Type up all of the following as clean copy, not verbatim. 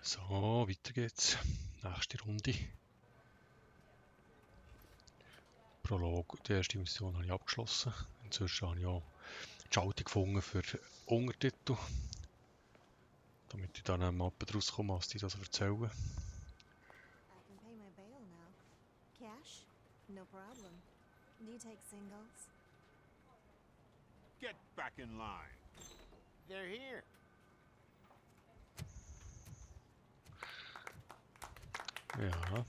So, weiter geht's. Nächste Runde. Prolog, die erste Mission habe ich abgeschlossen. Inzwischen habe ich auch die Schaltung gefunden für Untertitel. Damit ich dann mal rauskomme, was die das erzählen. I can pay my bail now. Cash? No problem. Do you take singles? Get back in line. They're here. Ja.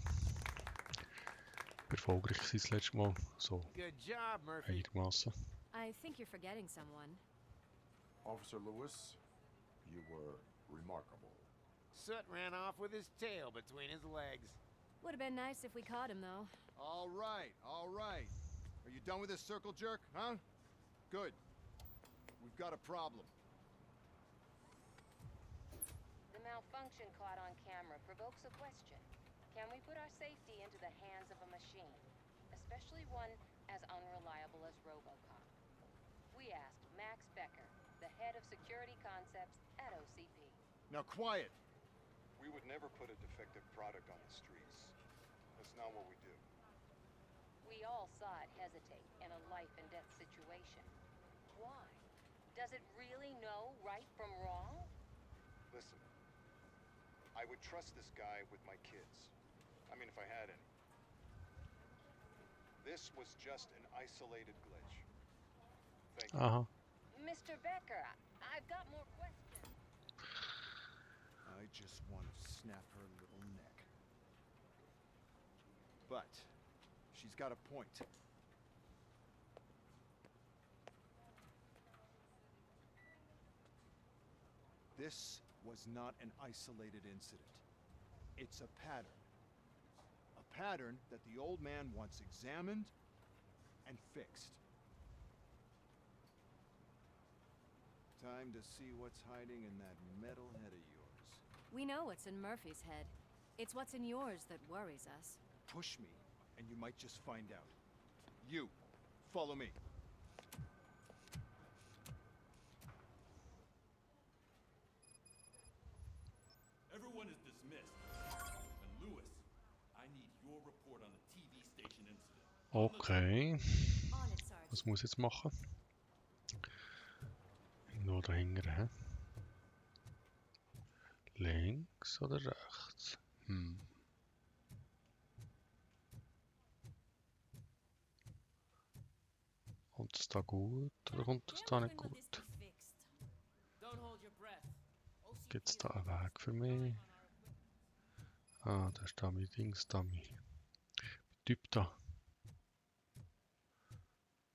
Erfolgreich war das letzte Mal. So, Good job, Murphy. einigermaßen. I think you're forgetting someone. Officer Lewis, you were remarkable. Soot ran off with his tail between his legs. Would have been nice if we caught him, though. All right, all right. Are you done with this circle jerk, huh? Good. We've got a problem. The malfunction caught on camera provokes a question. Can we put our safety into the hands of a machine, especially one as unreliable as RoboCop? We asked Max Becker, the head of security concepts at OCP. Now quiet! We would never put a defective product on the streets. That's not what we do. We all saw it hesitate in a life-and-death situation. Why? Does it really know right from wrong? Listen, I would trust this guy with my kids. I mean, if I had any. This was just an isolated glitch. Thank you. Aha. Mr. Becker, I've got more questions. I just want to snap her little neck. But she's got a point. This was not an isolated incident. It's a pattern. A pattern that the old man wants examined and fixed. Time to see what's hiding in that metal head of yours. We know what's in Murphy's head. It's what's in yours that worries us. Push me, and you might just find out. You, follow me. Everyone is dismissed. And Lewis, I need your report on the TV station incident. Okay. On it, Sergeant. Was muss ich jetzt machen? Irgendwo dahinter, hä? Links oder rechts? Kommt es da gut oder kommt es da nicht gut? Gibt es da einen Weg für mich? Ah, da ist da mein Dings, da mein Typ da.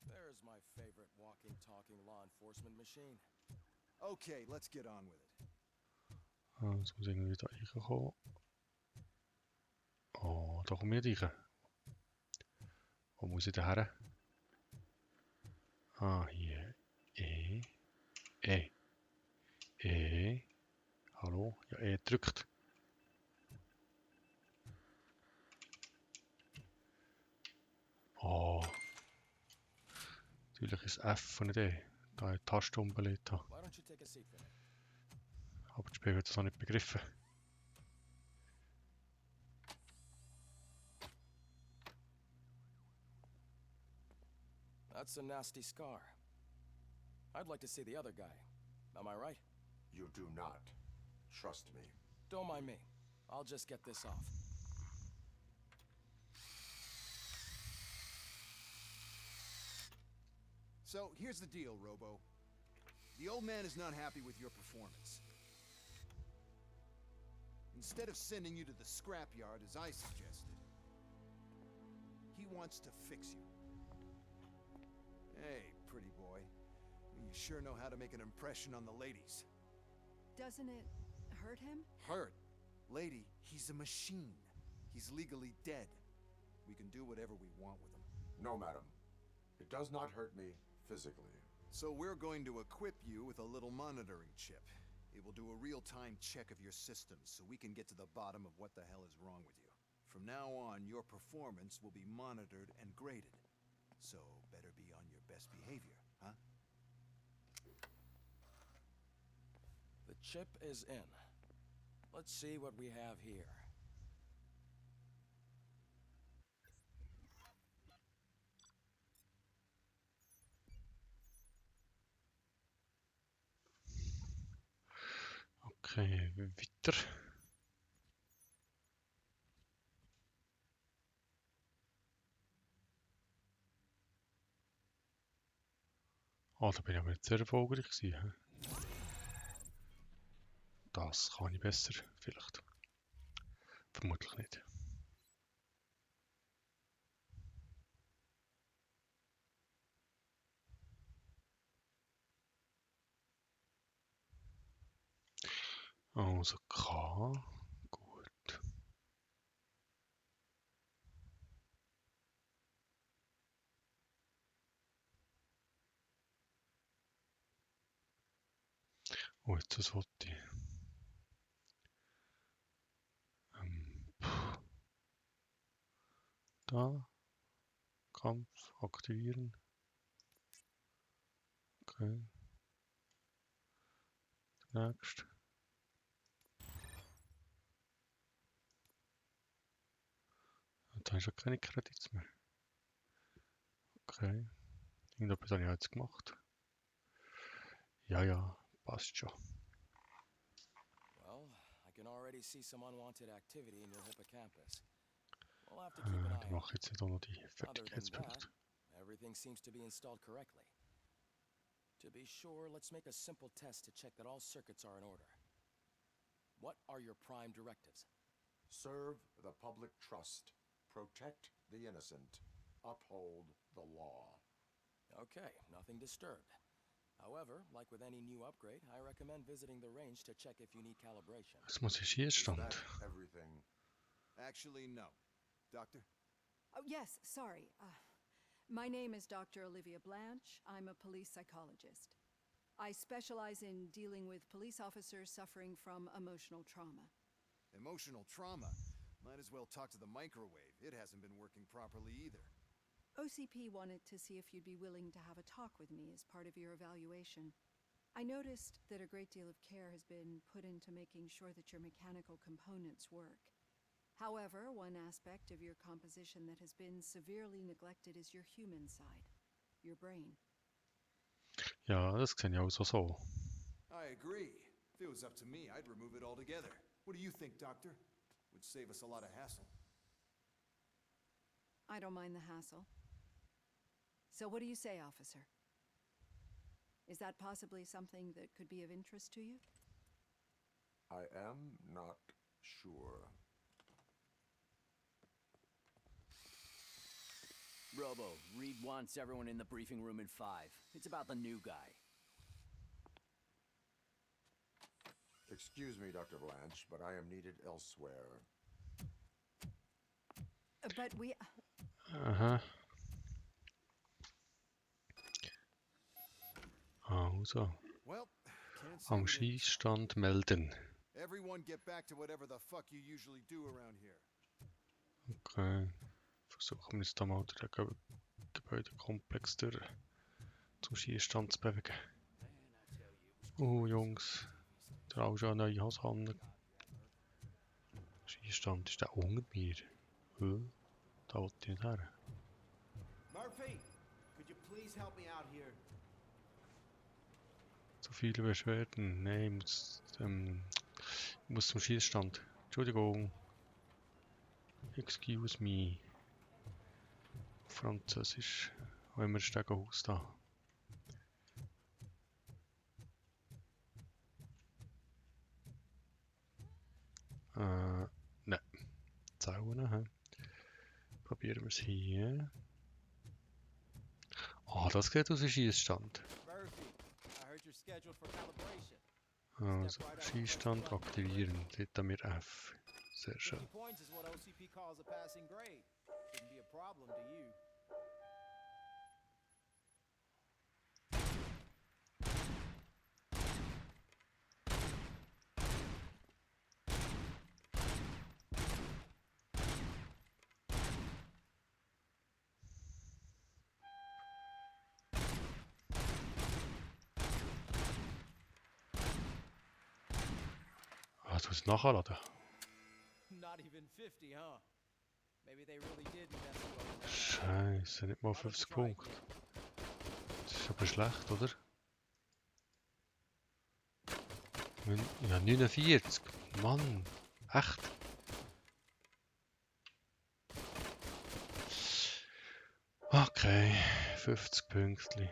There's my favorite walking, talking law enforcement machine. Okay, let's get on with it. Ah, jetzt muss ich irgendwie da reinkommen. Oh, da komme ich nicht rein. Wo muss ich da her? Ah, hier. Hallo? Ja, drückt. Oh. Natürlich ist F und nicht E. Da ich die Taste umgelegt habe. Why don't you take a seat for me? Aber das Spiel hat das auch nicht begriffen. That's a nasty scar. I'd like to see the other guy. Am I right? You do not. Trust me. Don't mind me. I'll just get this off. So, here's the deal, Robo. The old man is not happy with your performance. Instead of sending you to the scrapyard as I suggested, he wants to fix you. Hey, pretty boy. You sure know how to make an impression on the ladies. Doesn't it hurt him? Hurt? Lady, he's a machine. He's legally dead. We can do whatever we want with him. No, madam. It does not hurt me physically. So we're going to equip you with a little monitoring chip. It will do a real-time check of your systems so we can get to the bottom of what the hell is wrong with you. From now on, your performance will be monitored and graded. So better be on your best behavior, huh? The chip is in. Let's see what we have here. Okay, weiter. Ah, da bin ich aber nicht sehr erfolgreich gewesen. Hä? Das kann ich besser, vielleicht. Vermutlich nicht. Also K. Gut. Oh, jetzt das wollte ich. Da. Kampf aktivieren. Okay. Next. Da habe ich schon keine Credits mehr. Okay. Irgendetwas habe ich jetzt gemacht. Ja, passt schon. Well, I can already see some unwanted activity near Hippocampus. We'll have to keep an eye Dann on mache ich jetzt nicht auch noch die it. Other than that, Fertigkeitspunkte. everything seems to be installed correctly. To be sure, let's make a simple test to check that all circuits are in order. What are your prime directives? Serve the public trust. Protect the innocent. Uphold the law. Okay, nothing disturbed. However, like with any new upgrade, I recommend visiting the range to check if you need calibration. Was muss ich Is Schießstand? that everything? Actually, no. Doctor? Oh, yes, sorry. My name is Dr. Olivia Blanche. I'm a police psychologist. I specialize in dealing with police officers suffering from emotional trauma. Emotional trauma? Might as well talk to the microwave. It hasn't been working properly either. OCP wanted to see if you'd be willing to have a talk with me as part of your evaluation. I noticed that a great deal of care has been put into making sure that your mechanical components work. However, one aspect of your composition that has been severely neglected is your human side, your brain. Ja, das sehe ich auch so. I agree. If it was up to me, I'd remove it altogether. What do you think, Doctor? Would save us a lot of hassle. I don't mind the hassle. So what do you say, officer? Is that possibly something that could be of interest to you? I am not sure. Robo, Reed wants everyone in the briefing room in 5. It's about the new guy. Excuse me, Dr. Blanche, but I am needed elsewhere. But we... Aha. Also, Well, can't say am we didn't. Schießstand melden. Everyone get back to whatever the fuck you usually do around here. Okay. Versuchen wir uns da mal durch den Gebäudekomplex durch zum Schießstand zu bewegen. Jungs. Der auch schon eine neue Hose haben. Schießstand ist der unter mir. Da wollte ich nicht her. Murphy, could you please help me out here? So viele Beschwerden. Nein, ich muss zum Schießstand. Entschuldigung. Excuse me. Französisch. Haben wir ein Stegenhaus da. Ne. Zauen, hä? Probieren wir es hier. Ah, das geht aus dem Schießstand. Murphy, I heard you're scheduled for calibration. Also, Schießstand aktivieren. Dort haben wir F. Sehr 50 schön. points is what OCP calls a passing grade. Shouldn't be a problem to you. Jetzt muss ich nachladen. Not even 50, huh? Maybe they really did mess you over. Scheiße, nicht mal 50 Punkte. Das ist aber schlecht, oder? Ja, 49. Mann, echt? Okay, 50 Pünktchen.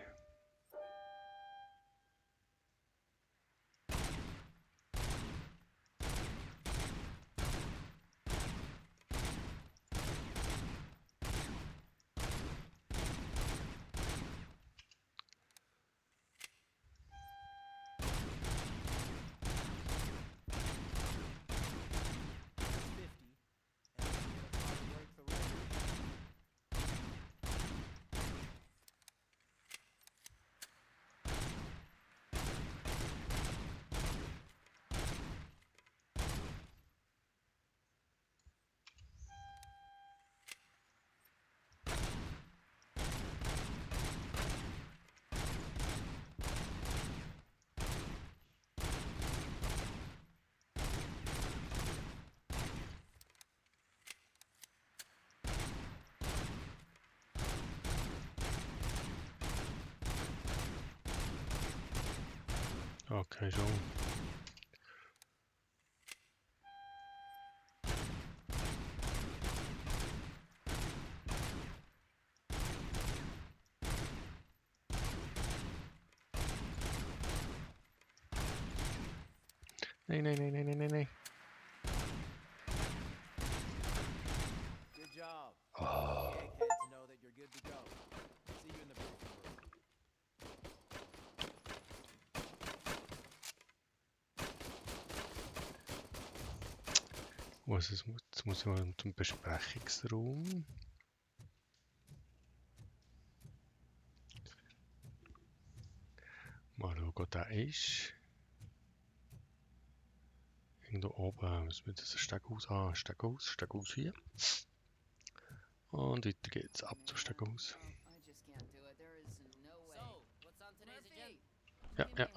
Okay, schon. Nein, nein, nein, nein, nein, nein, nein. Good job. Oh. Eggheads know that you're good to go. See you in the briefing room. Jetzt muss ich mal zum Besprechungsraum. Mal schauen, wo der ist. Irgendwo oben müssen wir das Steckhaus an. Steckhaus hier. Und weiter geht's ab zum Steckhaus. Ja, ja.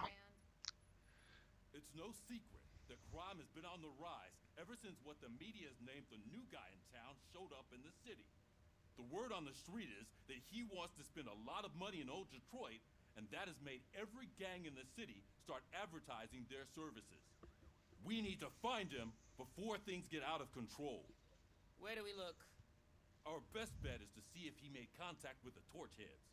It's no secret that crime has been on the rise ever since what the media has named the new guy in town showed up in the city. The word on the street is that he wants to spend a lot of money in old Detroit, and that has made every gang in the city start advertising their services. We need to find him before things get out of control. Where do we look? Our best bet is to see if he made contact with the Torchheads.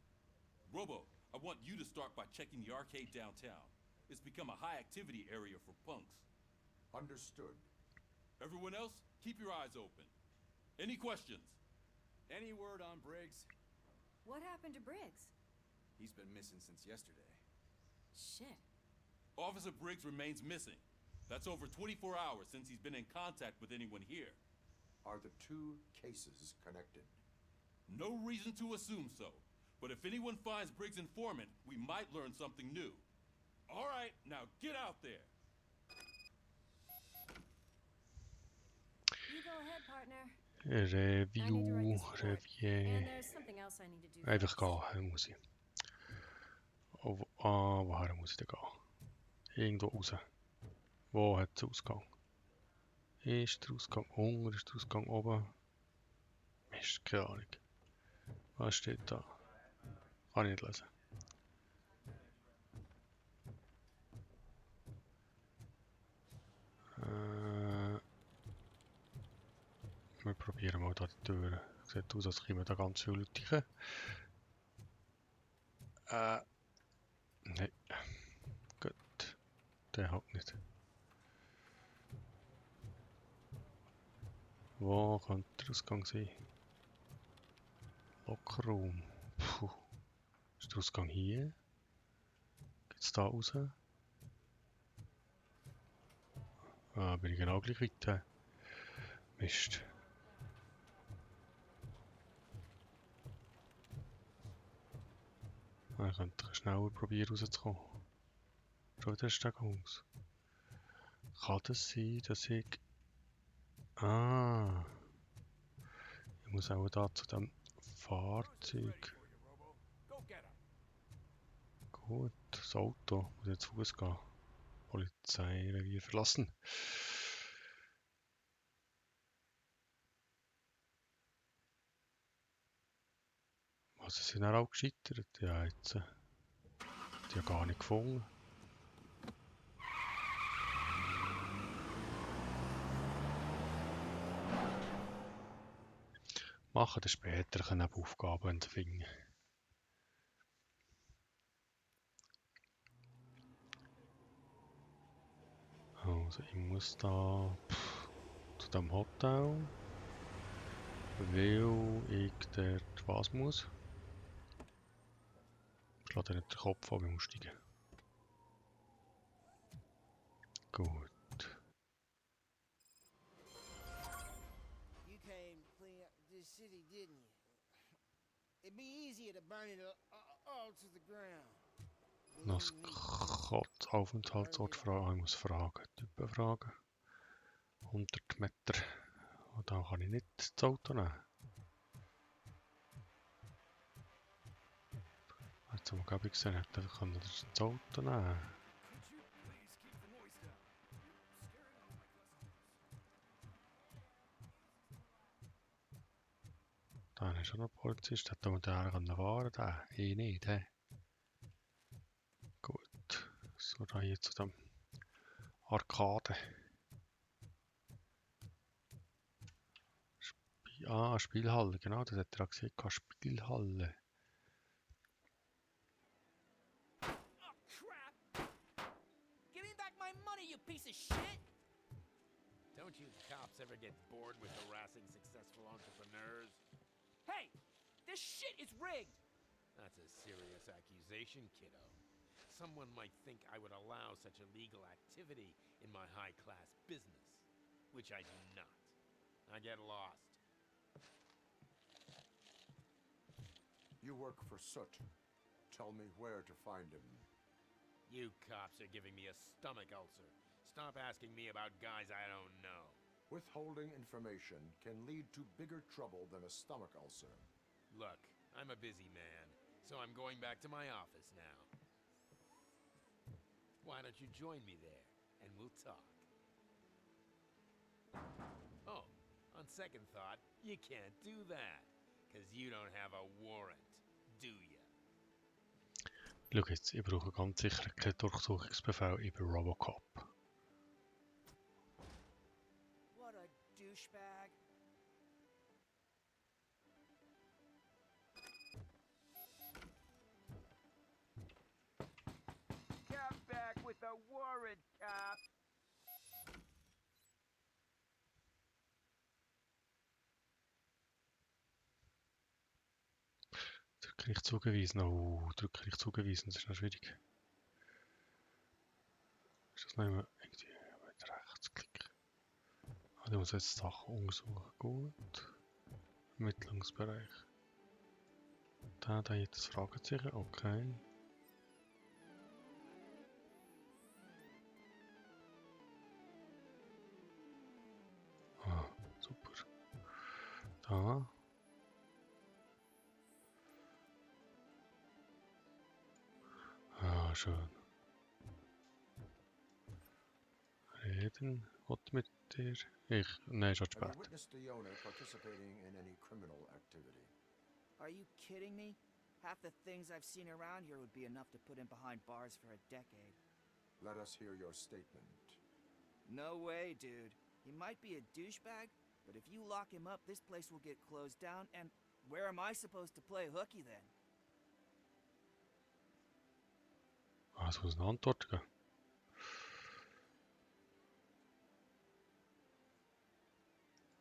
Robo, I want you to start by checking the arcade downtown. It's become a high-activity area for punks. Understood. Everyone else, keep your eyes open. Any questions? Any word on Briggs? What happened to Briggs? He's been missing since yesterday. Shit. Officer Briggs remains missing. That's over 24 hours since he's been in contact with anyone here. Are the two cases connected? No reason to assume so. But if anyone finds Briggs' informant, we might learn something new. All right, now get out there. You go ahead, partner. Review. And there's something else I need to do. Einfach gehen, muss ich. Woher muss ich denn gehen? Irgendwo raus. Wo hat es Ausgang? Ist der Ausgang unten? Ist der Ausgang oben? Mist, keine Ahnung. Was steht da? Kann ich nicht lesen. Wir probieren mal da die Tür. Sieht aus, als kämen da ganz viele Leute rein. Nein. Gut. Der halt nicht. Wo könnte der Ausgang sein? Lockerraum. Puh. Ist der Ausgang hier? Geht's da raus? Ah, bin ich genau gleich weiter. Mist. Ich könnte schneller probieren rauszukommen. Schon wieder Steckhaus. Kann das sein, dass ich... Ah. Ich muss auch da zu dem Fahrzeug. Gut, das Auto. Muss jetzt Fuß gehen. Polizeirevier verlassen. sie sind auch gescheitert. Ja, jetzt. Die ja gar nicht gefunden. Machen dann später eine Aufgaben in den Finger. Also ich muss da zu dem Hotel, weil ich dort was muss. Ich lade nicht den Kopf an beim Aussteigen. Gut. You came clean up this city, didn't you? It'd be easier to burn it all to the ground. Das Aufenthaltsort fragen. Ich muss fragen. Typen fragen. 100 Meter. Und dann kann ich nicht das Auto nehmen. Jetzt haben wir glaube ich gesehen, hätte einfach das Auto nehmen. Da ist schon ein Polizist, hätte man da fahren können. Ich nicht, hä? Gut. So, da hier zu dem Arcade. Spielhalle, genau, das hat er auch gesehen, Spielhalle. Oh, crap! Give me back my money, you piece of shit! Don't you cops ever get bored with harassing successful entrepreneurs? Hey! This shit is rigged! That's a serious accusation, kiddo. Someone might think I would allow such illegal activity in my high-class business, which I do not. I get lost. You work for Soot. Tell me where to find him. You cops are giving me a stomach ulcer. Stop asking me about guys I don't know. Withholding information can lead to bigger trouble than a stomach ulcer. Look, I'm a busy man, so I'm going back to my office now. Why don't you join me there, and we'll talk. Oh, on second thought, you can't do that, because you don't have a warrant, do you? Schau jetzt, ich brauche ganz sicher keinen Durchsuchungsbefehl über Robocop. What a douchebag. Come back with a warrant, cop! Drücke nicht zugewiesen. Oh, drücke nicht zugewiesen, das ist noch schwierig. Ist das noch immer irgendwie mit Rechtsklick? Ah, ich muss jetzt Sachen untersuchen. Gut. Ermittlungsbereich. Da jetzt das Fragezeichen. Okay. Ah, super. Da. Ah, schön. Reden. Was mit dir? Nein, schon Have spät. you witnessed the owner participating in any criminal activity? Are you kidding me? Half the things I've seen around here would be enough to put him behind bars for a decade. Let us hear your statement. No way, dude. He might be a douchebag, but if you lock him up, this place will get closed down, and where am I supposed to play hooky then? Ah, es muss eine Antwort geben.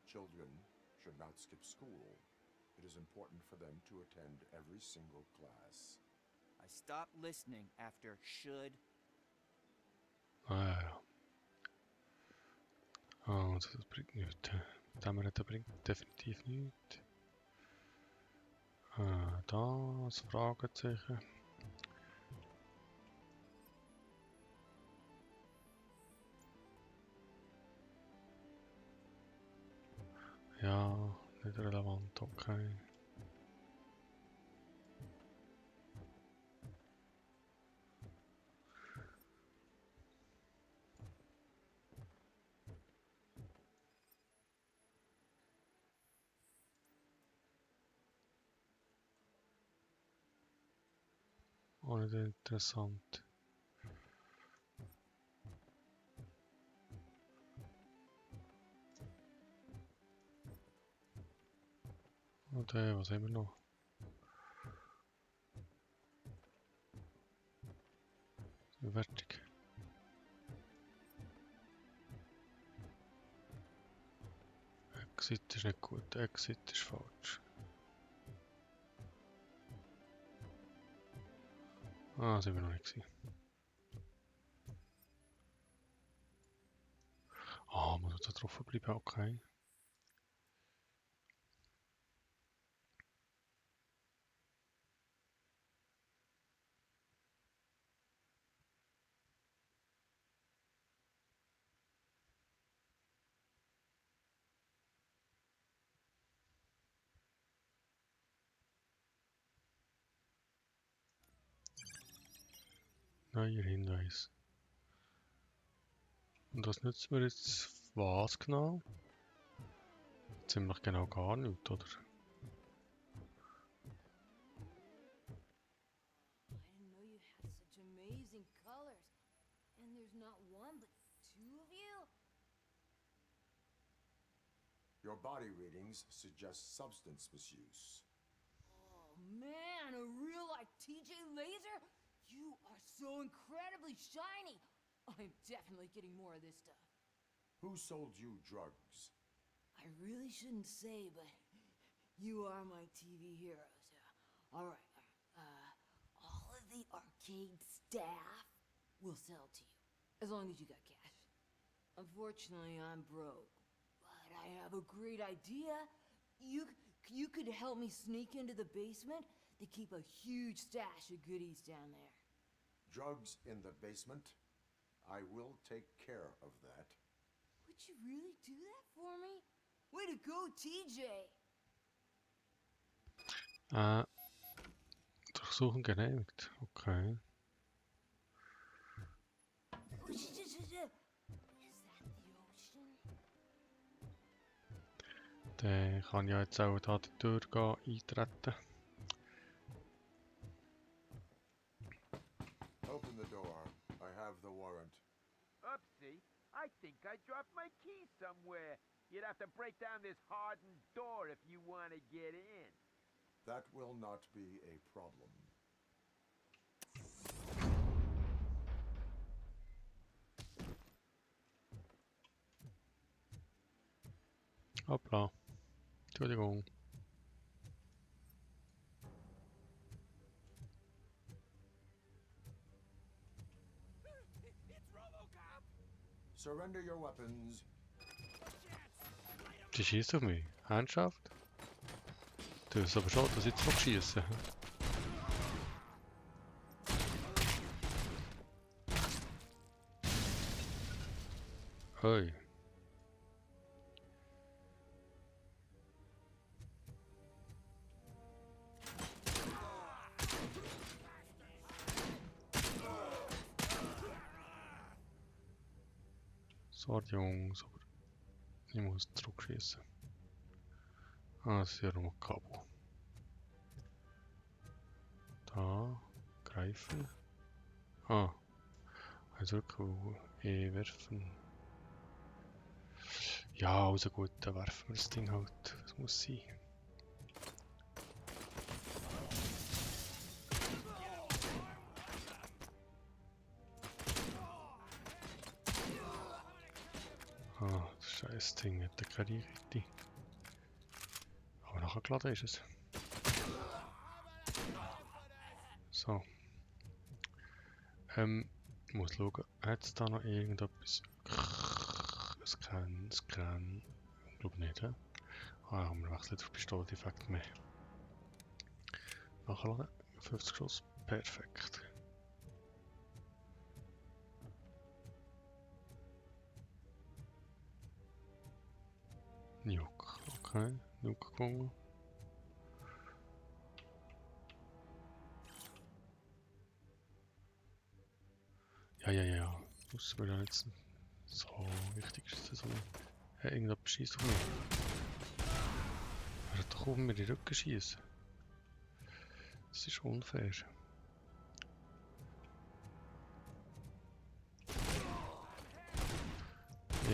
Children should not skip school. It is important for them to attend every single class. I stopped listening after should. Ah, ja, ja. Ah, das bringt nichts. Das bringt definitiv nichts. Ah, das Fragezeichen. Ja, nicht relevant, okay. auch nicht interessant. Und was haben wir noch? Sind wir fertig? Exit ist nicht gut, Exit ist falsch. Ah, sind wir noch nicht gewesen. Ah, muss da drauf bleiben, okay. Neuer Hinweis. Und das nützt mir jetzt was genau? Ziemlich genau gar nichts, oder? I didn't know you had such amazing colors. And there's not one, but two of you? Your body readings suggest substance misuse. Oh man, a real like TJ Laser? You are so incredibly shiny. I'm definitely getting more of this stuff. Who sold you drugs? I really shouldn't say, but you are my TV heroes. All right. All of the arcade staff will sell to you, as long as you got cash. Unfortunately, I'm broke, but I have a great idea. You could help me sneak into the basement. They keep a huge stash of goodies down there. Drugs in the basement? I will take care of that. Would you really do that for me? Way to go, TJ! Durchsuchen genehmigt. Okay. Is that the ocean? Dann kann ich ja jetzt auch da die Tür eintreten. Open the door. I have the warrant. Oopsie, I think I dropped my key somewhere. You'd have to break down this hardened door if you want to get in. That will not be a problem. Hoppla. Entschuldigung. Surrender your weapons. Die schießt auf mich. Handschaft? Du hast aber schon, dass ich jetzt noch schieße. Hey. Sorry Jungs, aber ich muss zurückschießen. Ah, das ist ja noch ein Kabel. Da, greifen. Ah, also wirklich werfen. Ja, also gut, dann werfen wir das Ding halt. Das muss sein. Ah, das scheiß Ding hat keine Reichweite. Aber nachgeladen ist es. So. Ich muss schauen, hat es da noch irgendetwas? Scan. Ich glaube nicht, he? Ah, wir wechseln auf Pistolendefekt mehr. Nachladen. 50 Schuss. Perfekt. Nuke. Okay, Nuke gefunden. Ja. Das wäre ja jetzt so wichtig, ist das nicht. Irgendetwas schießt auf mich. Er hat doch oben mir in den Rücken schießen. Das ist unfair.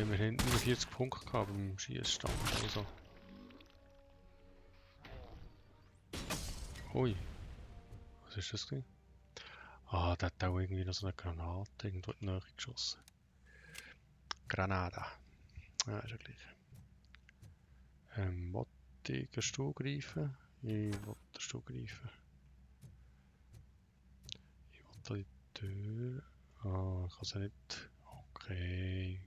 haben wir hinten 40 Punkte gehabt beim Schießstand. Also. Ui. Was ist das denn? Ah, der hat auch irgendwie noch so eine Granate irgendwo in die Nähe geschossen. Granada. Ja, ist ja gleich. Wollte ich einen Stuhl greifen? Ich will den Stuhl greifen. Ich will die Tür. Ah, ich kann sie nicht. Okay.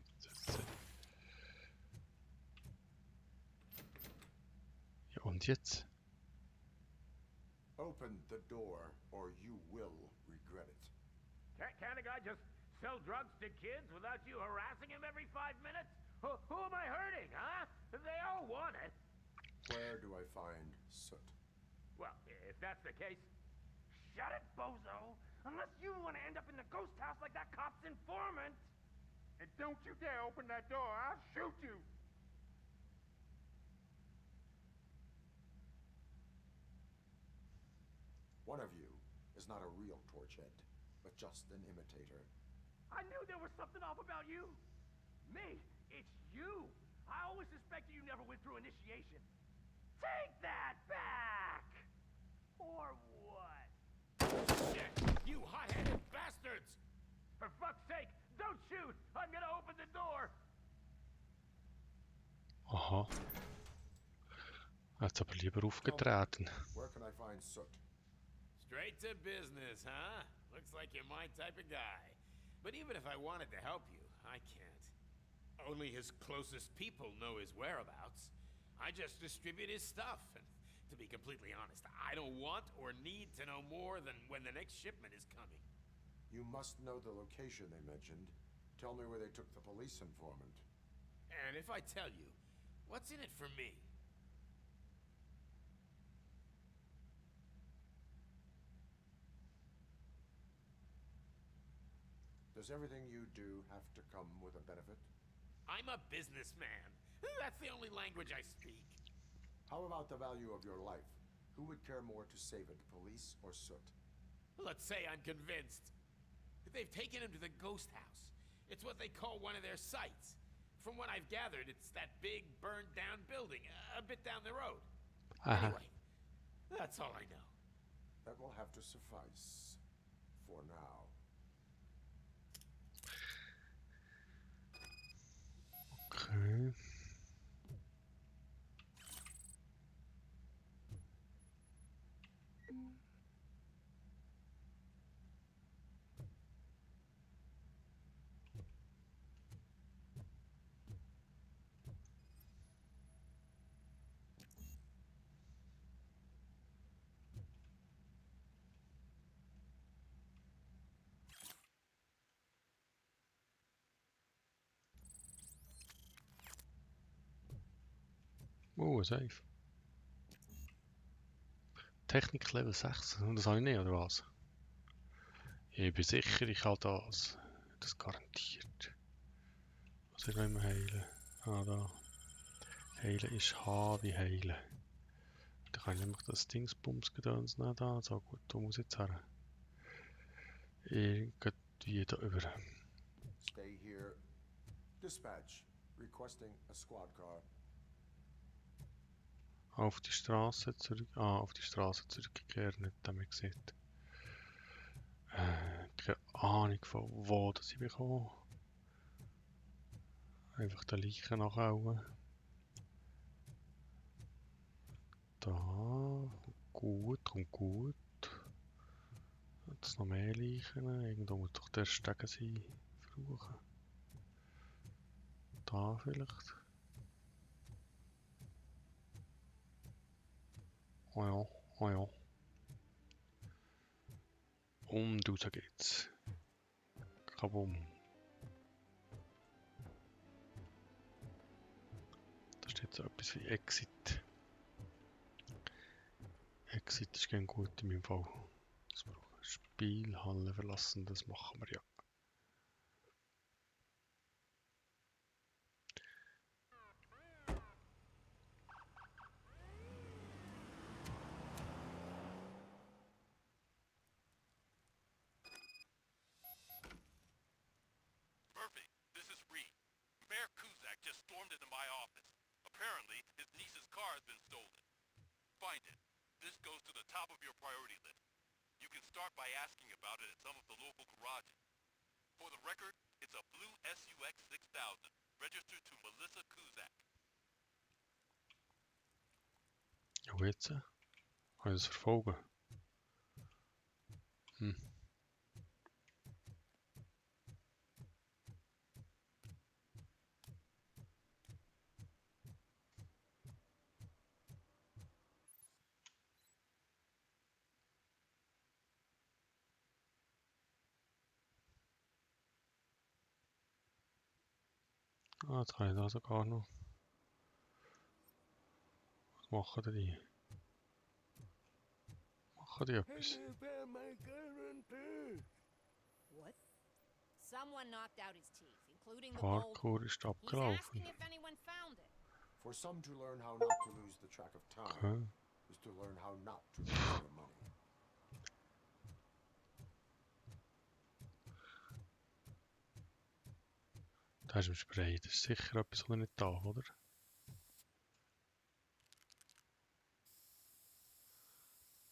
Ja, und jetzt? Open the door, or you will regret it. Can't a guy just sell drugs to kids without you harassing him every 5 minutes? Who am I hurting, huh? They all want it. Where do I find Soot? Well, if that's the case, shut it, bozo! Unless you want to end up in the ghost house like that cop's informant! And don't you dare open that door, I'll shoot you! One of you is not a real Torchhead, but just an imitator. I knew there was something off about you! Me? It's you! I always suspected you never went through initiation. Take that back! Or what? Shit! You hot-headed bastards! For fuck's sake, don't shoot! I'm gonna open the door! Aha. Er hat's aber lieber aufgetreten. Where can I find Soot? Straight to business, huh? Looks like you're my type of guy. But even if I wanted to help you, I can't. Only his closest people know his whereabouts. I just distribute his stuff, and to be completely honest, I don't want or need to know more than when the next shipment is coming. You must know the location they mentioned. Tell me where they took the police informant. And if I tell you, what's in it for me? Does everything you do have to come with a benefit? I'm a businessman. That's the only language I speak. How about the value of your life? Who would care more to save it, police or Soot? Let's say I'm convinced. They've taken him to the ghost house. It's what they call one of their sites. From what I've gathered, it's that big burned down building a bit down the road. Anyway, that's all I know. That will have to suffice for now. Okay. Oh, safe. Technik Level 6. Und das habe ich nicht, oder was? Ich bin sicher, ich habe das. Das garantiert. Was ist noch immer heilen? Ah, da. Heilen ist H wie heilen. Da kann ich nämlich das Dingsbums-Gedöns nehmen. Da. So gut, da muss ich jetzt her. Irgendwie da über. Stay here. Dispatch. Requesting a squad car. Auf die Straße zurück. Ah, auf die Straße zurückgekehrt, nicht damit gesehen. Keine Ahnung von wo das ich bekomme. Einfach den Leichen nachhauen. Da. Gut, kommt gut. Hat es noch mehr Leichen? Irgendwo muss doch der Stegen sein. Versuchen. Da vielleicht. Oh ja, oh ja. Und raus geht's. Kabum. Da steht so etwas wie Exit. Exit ist kein gut in meinem Fall. Das brauchen wir. Spielhalle verlassen, das machen wir ja. Murphy, this is Reed. Mayor Coon office. Apparently, his niece's car has been stolen. Find it. This goes to the top of your priority list. You can start by asking about it at some of the local garages. For the record, it's a blue SUX 6000, registered to Melissa Kuzak. Hoe heet ze? Ga je ze vervolgen? Ah, jetzt kann ich da sogar noch. Was machen die? Machen die etwas? What? Someone knocked out his teeth, including the gold. Parkour ist He's abgelaufen. asking if anyone found it. For some to learn how not to lose the track of time Okay. is to learn how not to lose their money. Da ist im Spray. Das ist sicher etwas, was er nicht darf, oder?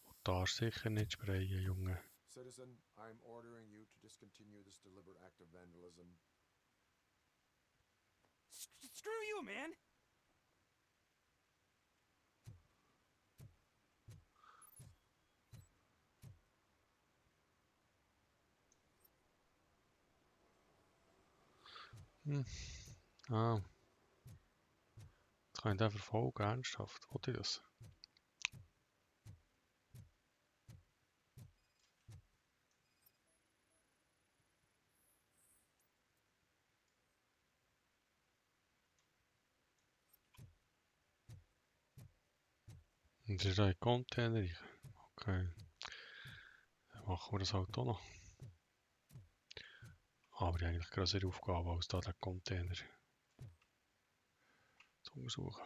Und da ist sicher nicht sprayen, Junge. Citizen, I'm ordering you to discontinue this deliberate act of vandalism. Screw you, man! Ah. Jetzt kann ich den verfolgen, ernsthaft. Wollte ich das? Und das ist ein Container. Okay. Dann machen wir das halt auch noch. Aber ich habe eigentlich größere Aufgabe, als da den Container zu untersuchen.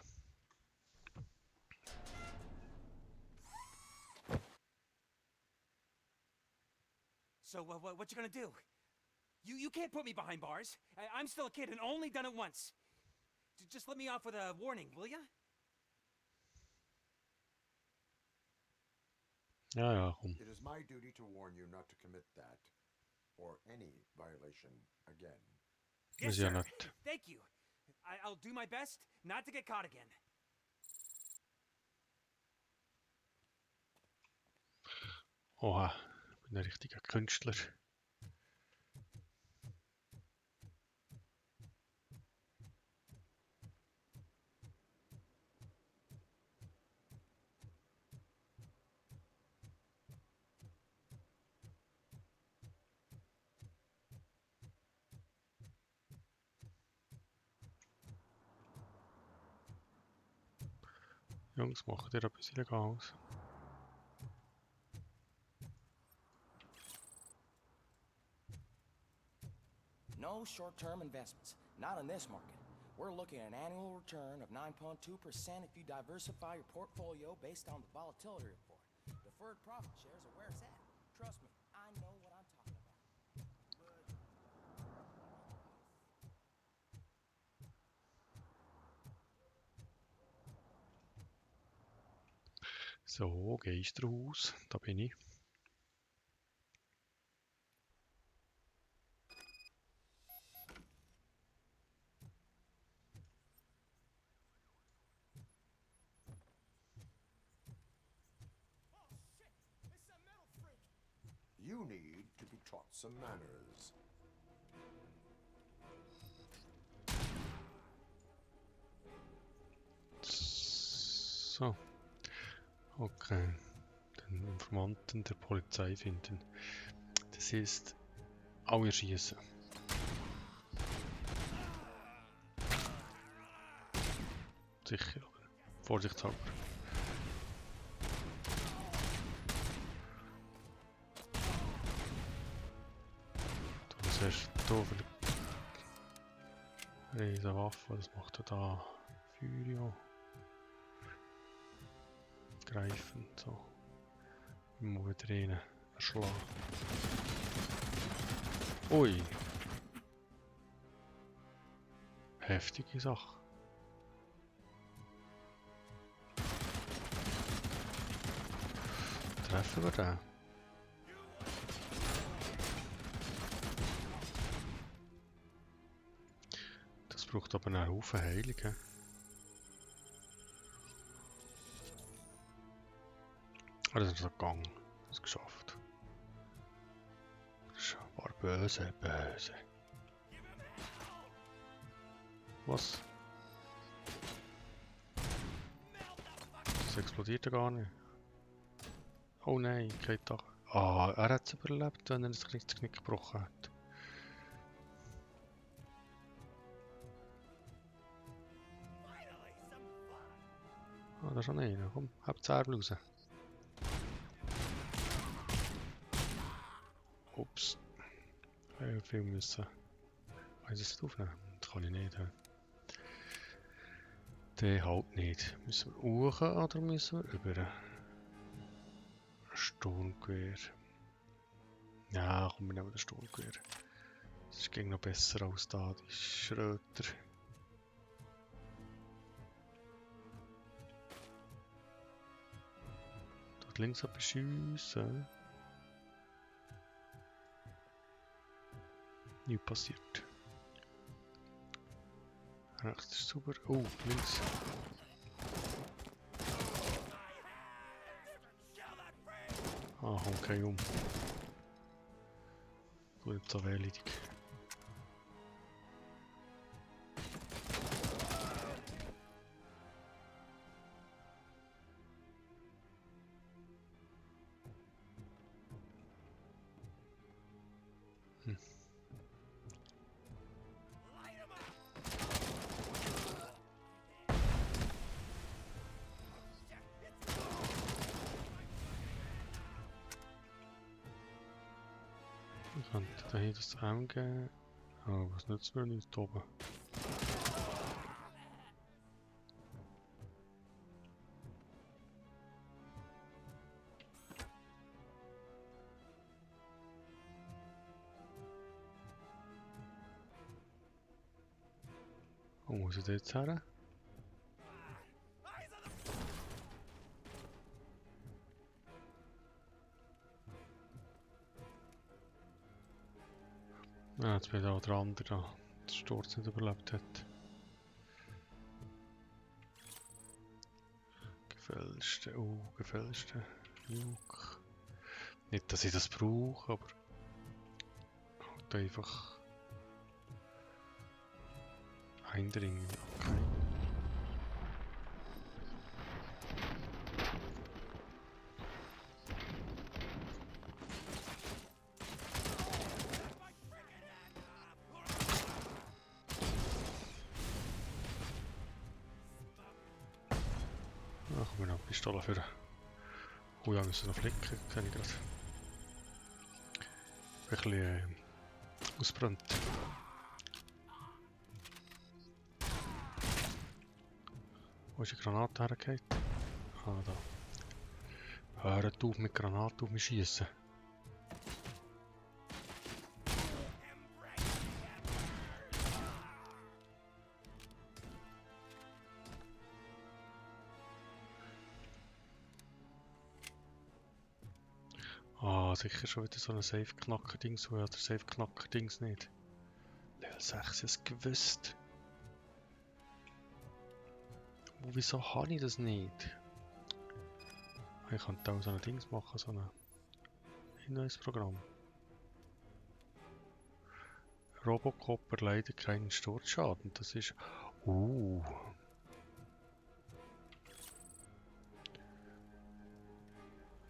So, what you gonna do? You can't put me behind bars. I'm still a kid and only done it once. Just let me off with a warning, will ya? Ja, komm. It is my duty to warn you not to commit that, or any violation, again. Yes, Is ja sir. nett. Thank you. I'll do my best not to get caught again. Oha, ich bin ein richtiger Künstler. Jungs, macht ihr etwas Illegales? No short-term investments. Not in this market. We're looking at an annual return of 9.2% if you diversify your portfolio based on the volatility report. Deferred profit shares are where it's at. Trust me, I know what I'm talking about. So, Geisterhaus, da bin ich. You need to be taught some manners. So. Okay. Den Informanten der Polizei finden. Das heißt, alle schießen. Sicher, oder? Vorsichtshalber. Das ist hier für die riesen Waffe. Was macht er da? Furio. Greifen, so. Immer wieder rein. Erschlagen. Ui. Heftige Sache. treffen wir den? Das braucht aber einen Haufen Heilung. He? Ah, das ist so gegangen. Das ist geschafft. Das war böse, böse. Was? Das explodiert ja gar nicht. Oh nein, geht doch. Ah, er hat es überlebt, wenn er das Knick gebrochen hat. Ah, da ist schon einer. Komm, habt die Säbel raus. Ups. Ich hätte viel müssen. Weiß ich es aufnehmen? Das kann ich nicht. Der halt nicht. Müssen wir hoch oder müssen wir über? Sturmgewehr. Ja, komm, wir nehmen das Sturmgewehr. Das ging noch besser als da, die Schröter. Dort links etwas schiessen. Nichts passiert. Rechts ist super. Oh, links. Ah, okay, um. Gut, so erledigt. Ich könnte da hier das Arm geben. Aber was nützt mir nicht oben? Wo muss ich da jetzt her? Ja, jetzt bin ich auch der andere da, der Sturz nicht überlebt hat. Gefälschte, gefälschte Nuke. Nicht, dass ich das brauche, aber halt einfach eindringen. Okay. Ach, wir haben eine Pistole für. Oh ja, wir müssen noch flicken, kenne ich gerade. Ein bisschen ausbrennt. Wo ist die Granate hergefallen? Ah, da. Hört auf mit Granaten auf mich schießen. Ah, sicher schon wieder so ein Safe-Knacker-Dings, wo ja der Safe-Knacker-Dings nicht. Level 6 ist gewusst. Wieso habe ich das nicht? Ich könnte auch so ein Dings machen, so ein Hinweisprogramm. Robocop erleidet keinen Sturzschaden. Das ist...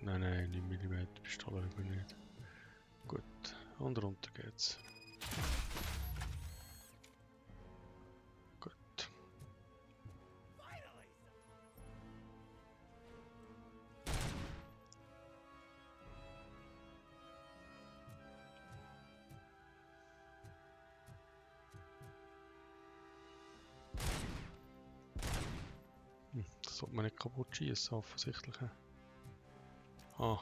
Nein, 9 mm Pistole lieber nicht. Gut, und runter geht's. Gut. Das sollte man nicht kaputt schießen, offensichtlich. Ah.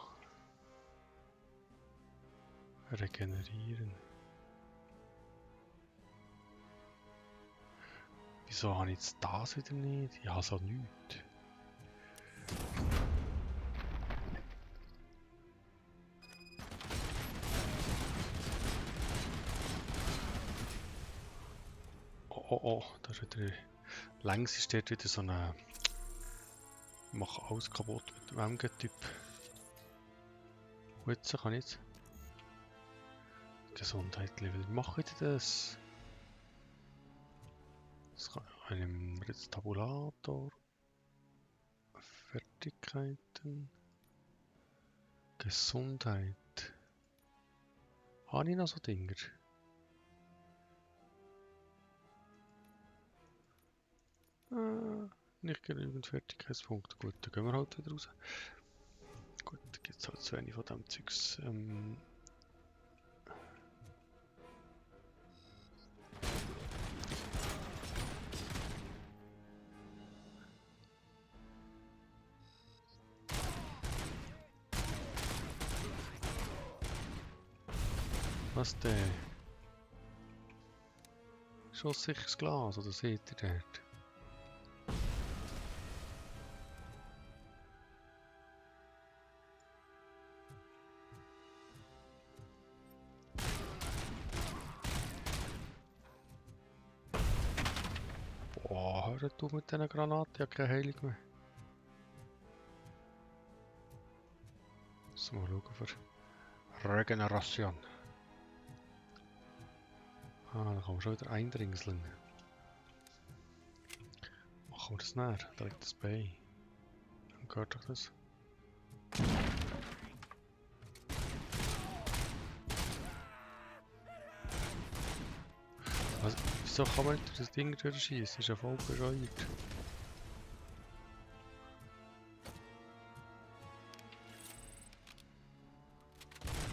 Regenerieren. Wieso habe ich jetzt das wieder nicht? Ich habe so nichts. oh, da ist wieder... Längs ist dort wieder so eine... Mach alles kaputt mit dem MG-Typ. Und jetzt kann ich jetzt... Gesundheitslevel. Wie mache ich denn das? Das kann ich jetzt Tabulator. Fertigkeiten. Gesundheit. Habe ich noch so Dinger? Nicht genügend Fertigkeitspunkte. Gut, dann gehen wir halt wieder raus. Gut, da gibt es halt zu wenig von dem Zeugs. Was denn? Schusssicheres Glas, oder seht ihr dort? Boah, hör du mit diesen Granaten, ja keine Heilung mehr. Muss mal schauen für Regeneration. Ah, da kann man schon wieder eindringseln. Machen wir das näher? Da liegt das Bein. Dann gehört doch das. Also, wieso kann man nicht das Ding durchschießen? Das ist ja voll bescheuert.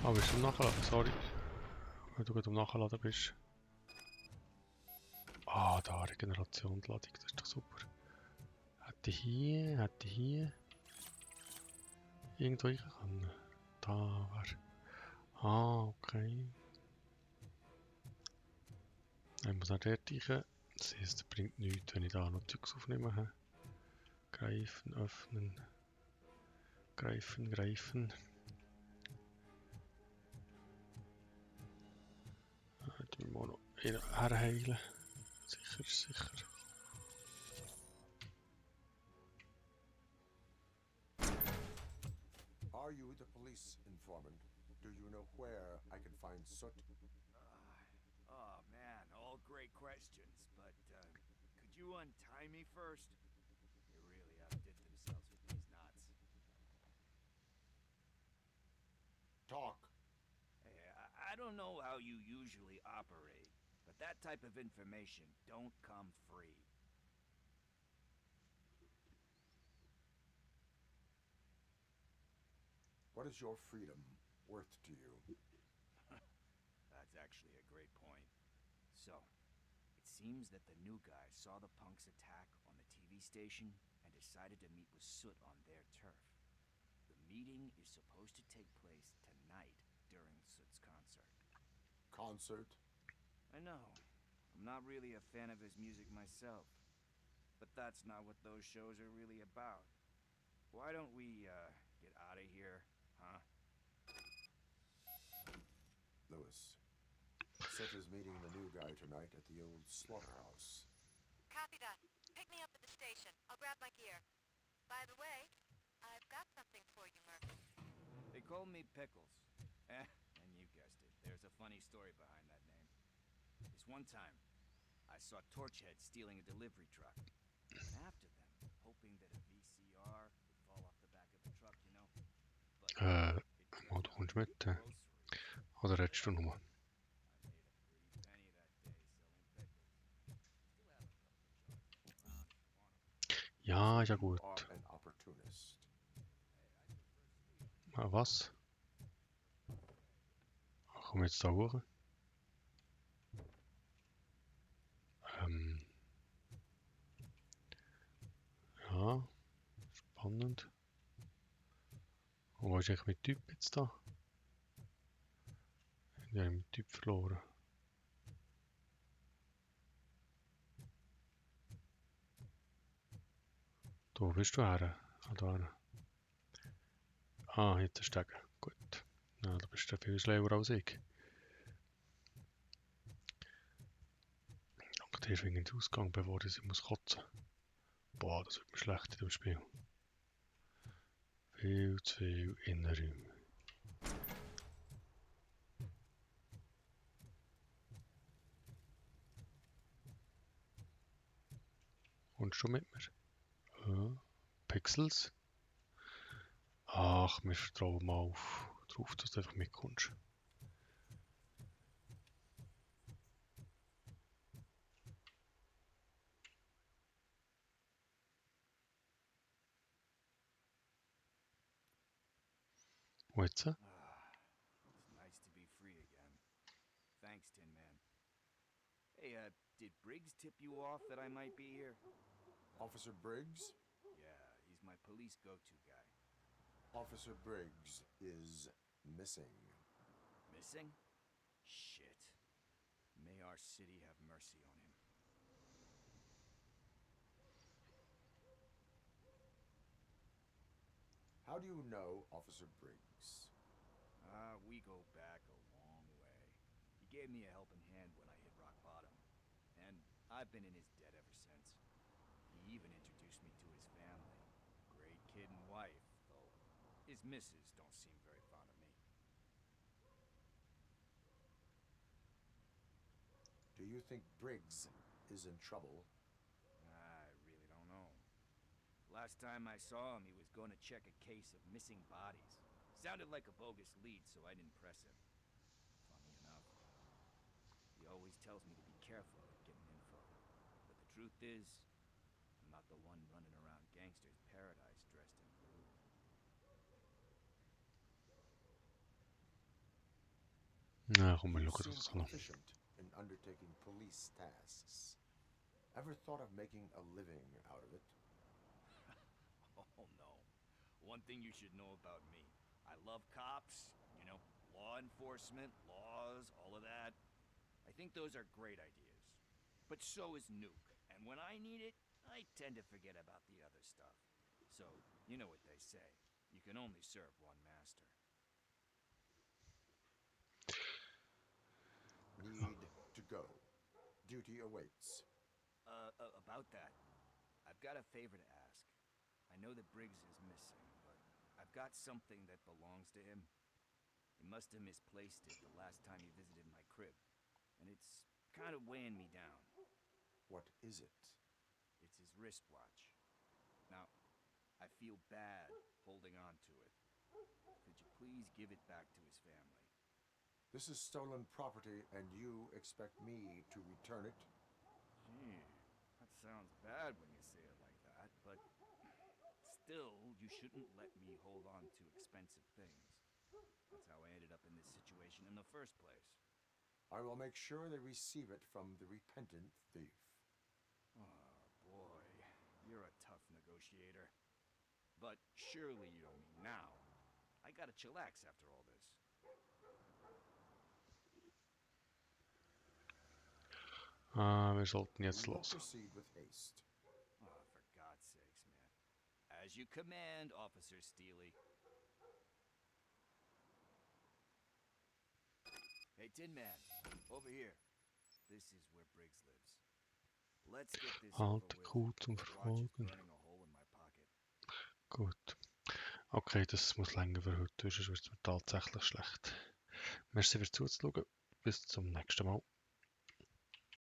Ah, bist du am Nachladen? Sorry. Weil du gerade am Nachladen bist. Ah, da Regenerationsladung, das ist doch super. Hätte hier irgendwo rein können. Da wäre. Ah, okay. Ich muss auch dort rein. Das heisst, das bringt nichts, wenn ich da noch Zeugs aufnehme. Greifen, öffnen. Greifen, greifen. Jetzt müssen wir noch herheilen. Sicher, sicher. Are you the police informant? Do you know where I can find Soot? Oh man, all great questions, but could you untie me first? They really outdid themselves with these knots. Talk. Hey, I don't know how you usually operate, but that type of information don't come free. What is your freedom worth to you? That's actually a great point. So, it seems that the new guy saw the punks attack on the TV station and decided to meet with Soot on their turf. The meeting is supposed to take place tonight during Soot's concert. Concert? I know. I'm not really a fan of his music myself. But that's not what those shows are really about. Why don't we, get out of here, huh? Lewis. Soot is meeting the new guy tonight at the old slaughterhouse. Copy that. Pick me up at the station. I'll grab my gear. By the way, I've got something for you, Murphy. They call me Pickles. And you guessed it. There's a funny story behind that name. This one time, I saw Torchhead stealing a delivery truck. I went after them, hoping that a VCR would fall off the back of the truck, you know. But du kommst mit. Oder redest du nur? Ja, ist ja gut. Ah, was? Komm jetzt da hoch. Ja, spannend. Und wo ist eigentlich mein Typ jetzt da? Ich habe meinen Typ verloren. Wo bist du her? Ah, da hin. Ah, hinter Stegen. Gut. Ja, du bist ja viel schlauer als ich. Dank erst wegen den Ausgang, bevor ich muss kotzen. Boah, das wird mir schlecht in dem Spiel. Viel zu viel Innenräume. Kommst du mit mir? Pixels? Ach, wir vertrauen mal drauf, dass du einfach mitkommst. Wo jetzt? It's nice to be free again. Thanks, Tin Man. Hey, did Briggs tip you off that I might be here? Officer Briggs? Yeah, he's my police go-to guy. Officer Briggs is missing. Missing? Shit. May our city have mercy on him. How do you know Officer Briggs? We go back a long way. He gave me a helping hand when I hit rock bottom. And I've been in his debt ever since. He even introduced me to his family. Great kid and wife, though his missus don't seem very fond of me. Do you think Briggs is in trouble? I really don't know. Last time I saw him, he was going to check a case of missing bodies. Sounded like a bogus lead, so I didn't press him. Funny enough. He always tells me to be careful at getting info. But the truth is, I'm not the one running around Gangster's Paradise dressed in blue. Nou, kom maar You look at seem dat dan. proficient in undertaking police tasks. Ever thought of making a living out of it? Oh no. One thing you should know about me. I love cops, you know, law enforcement, laws, all of that. I think those are great ideas. But so is Nuke. And when I need it, I tend to forget about the other stuff. So, you know what they say. You can only serve one master. Need to go. Duty awaits. About that, I've got a favor to ask. I know that Briggs is missing, but I've got something that belongs to him. He must have misplaced it the last time he visited my crib, and it's kind of weighing me down. What is it? It's his wristwatch. Now, I feel bad holding on to it. Could you please give it back to his family? This is stolen property, and you expect me to return it? Gee, that sounds bad when you say it like that, but still, you shouldn't let me hold on to expensive things. That's how I ended up in this situation in the first place. I will make sure they receive it from the repentant thief. Oh, boy. You're a tough negotiator. But surely you don't mean now. I gotta chillax after all this. Wir sollten jetzt We will los. proceed with haste. Oh, for God's sakes, man. As you command, Officer Steely. Hey, Tin Man, over here. This is where Briggs lives. Let's get this over Alte with. Kuh zum The watch is Verfolgen. burning a hole in my pocket. Gut. Okay, das muss länger für heute, sonst wird es mir tatsächlich schlecht. Merci fürs Zuzuschauen. Bis zum nächsten Mal.